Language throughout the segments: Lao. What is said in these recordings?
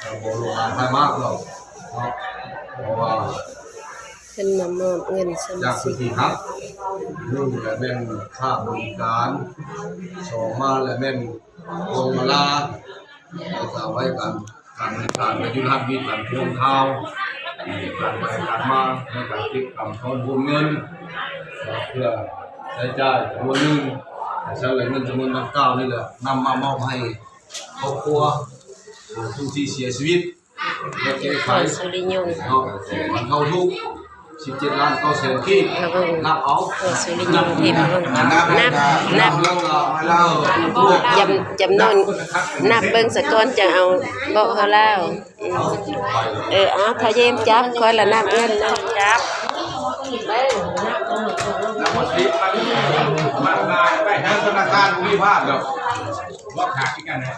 ກໍບໍ່ຫຼວງຫຼາຍມາກດອກເນາະ ເພາະວ່າ ເພິ່ນມາມອບເງິນສາມສິບ ຈາກທີ່ຮັບ ໜຶ່ງກໍແມ່ນຄ່າບໍລິການ ສອງມາແລ້ວແມ່ນພວງມາລາ ແລ້ວກໍເອົາໄວ້ການ ການບໍລິການ ກໍຢູ່ຮ້ານມີການພວງຂ່າວ ການໄປການມາ ໃນການເກັບກຳທອນໂຮມເງິນ ເພື່ອໃຊ້ຈ່າຍຈຳນວນໜຶ່ງ. ສະນັ້ນແຫຼະ ເງິນຈຳນວນດັ່ງກ່າວນີ້ແຫຼະ ນຳມາມອບໃຫ້ຄອບຄົວຂອງຜູ້ທີ່ເສຍຊີວິດ ແລະແກ້ໄຂ ສຸລິຍົງ ເນາະ ບັນເທົາທຸກ ສິບເຈັດລ້ານເກົ້າແສນກີບ ນັບເອົາ ສຸລິຍົງ ເທບ ນັບ ນັບ ນັບ ຈຳ ຈຳນວນ ນັບເບິ່ງສາກ່ອນ ຈັ່ງເອົາເບາະເຮົາລາວ. ເອີ ເອົາ ທະເຢມຈັບ ຂ້ອຍລະນັບເງິນນຳ ຈັບ ມາສິ ມາ ມາໄປທາງທະນາຄານບໍ່ມີພາດດອກ ລອກຫາຄືກັນນະ.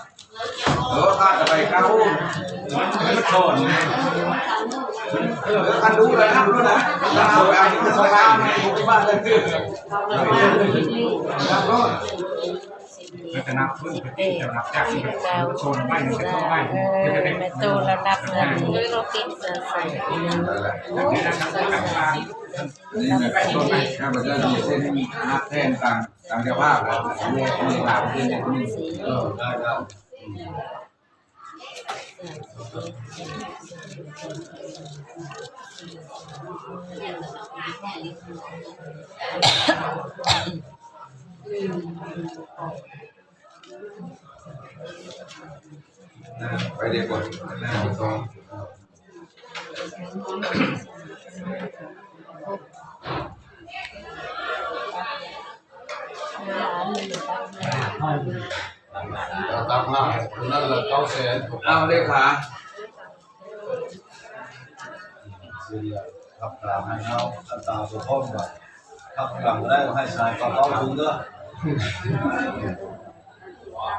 ເອີ ພາດໄປເກົ້າ ມັນ ມັນສອນນະ ເອີ ຄັນຮູ້ແລ້ວນັບໂລດນະ ນັບໂລດ ອັນນີ້ມັນສອງລ້ານ ຫົກສິບບາດເລີຍ ນັບໂລດ. ມັນຈະນັບເພິ່ນ ເພິ່ນຈະນັບຈາກສິບແປດ ໂຊນໄປ ໂຊນໄປ ເອີ ແມ່ຕູ້ລະນັບເງິນ ເອີ ເຮົາປິດໃສ່ ນີ້ນະ ໂຊນໄປ ຂ້າພະເຈົ້າຊິເຊັນຮັບແທນຕ່າງ ຕ່າງເຈົ້າພາບແລ້ວ ເອີ ໄດ້ ໄດ້. ໄປເດກວ່າ ຕາມມາ ຄົນນັ້ນລະເກົ້າແສນ ເອົາເລຂາ ຊິເລີຍ ຄັບຕາໃຫ້ເຮົາ ຄັບຕາບໍ່ພ້ອມວ່າ ຄັບຫຼັງໄດ້ໃຫ້ສາຍກະເປົາທຸງເດີ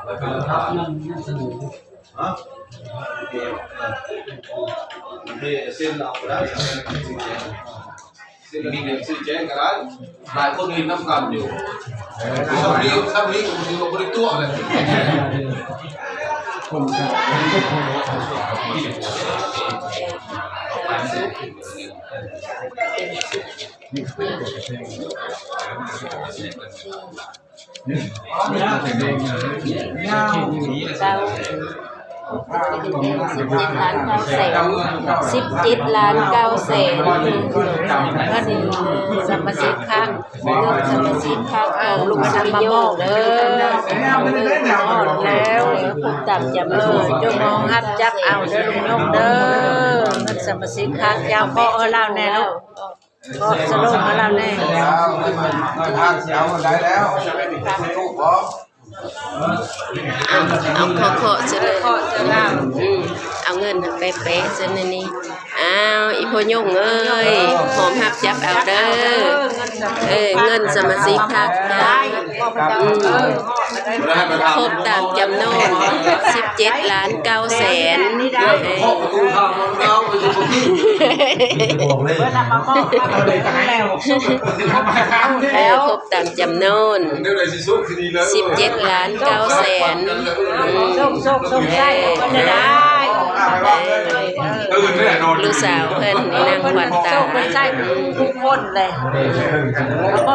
ແລ້ວເປັນລັກຖານ ຮະ ເອີ ເຊັນເອົາກໍໄດ້ ເຊັນມີເງິນຊື້ແຈ້ງກໍໄດ້ ຫຼາຍຄົນເຫັນນຳກັນຢູ່ ເອີ ຊ່ຳນີ້ ຊ່ຳນີ້ກໍຖືວ່າບໍ່ໄດ້ຕົວະເລີຍ ຄົນ ເກົ້າ ສິບເຈັດລ້ານເກົ້າແສນ ສິບເຈັດລ້ານເກົ້າແສນ ເພິ່ນສະມາຊິກພັກ ເງິນສະມາຊິກພັກຂອງລຸງສຸລິຍົງເດີ ເງິນຮອດແລ້ວ ຄົບຕາມຈຳນວນ ຈົ່ງຮອງຮັບຈັບເອົາເດີລຸງຍົງເດີ ເງິນສະມາຊິກພັກ ເຈົ້າ ຂໍເອົາລາວແດ່ລູກ. ເກາະສະໂລງມາລາວແດ່ ເອົາໄດ້ແລ້ວ ເອົາ ເອົາເຄາະໆ ສະໂລງ ເຄາະສະໂລງ ອືມ ເອົາເງິນໄປແປະໃສ່ໃນນີ້ ອ້າວ ອີ່ພໍ່ຍົງເອີຍ ຫອມຮັບຈັບເອົາເດີ ເອີ ເງິນສະມາຊິກພັກ ອືມ ຄົບຕາມຈຳນວນ ສິບເຈັດລ້ານເກົ້າແສນ ເອີ ຄົບຕາມຈຳນວນ ສິບເຈັດລ້ານເກົ້າແສນ ອືມ ລູກສາວເພິ່ນ ນາງຂວັນຕາ ທຸກຄົນແຫຼະ ມາບອກ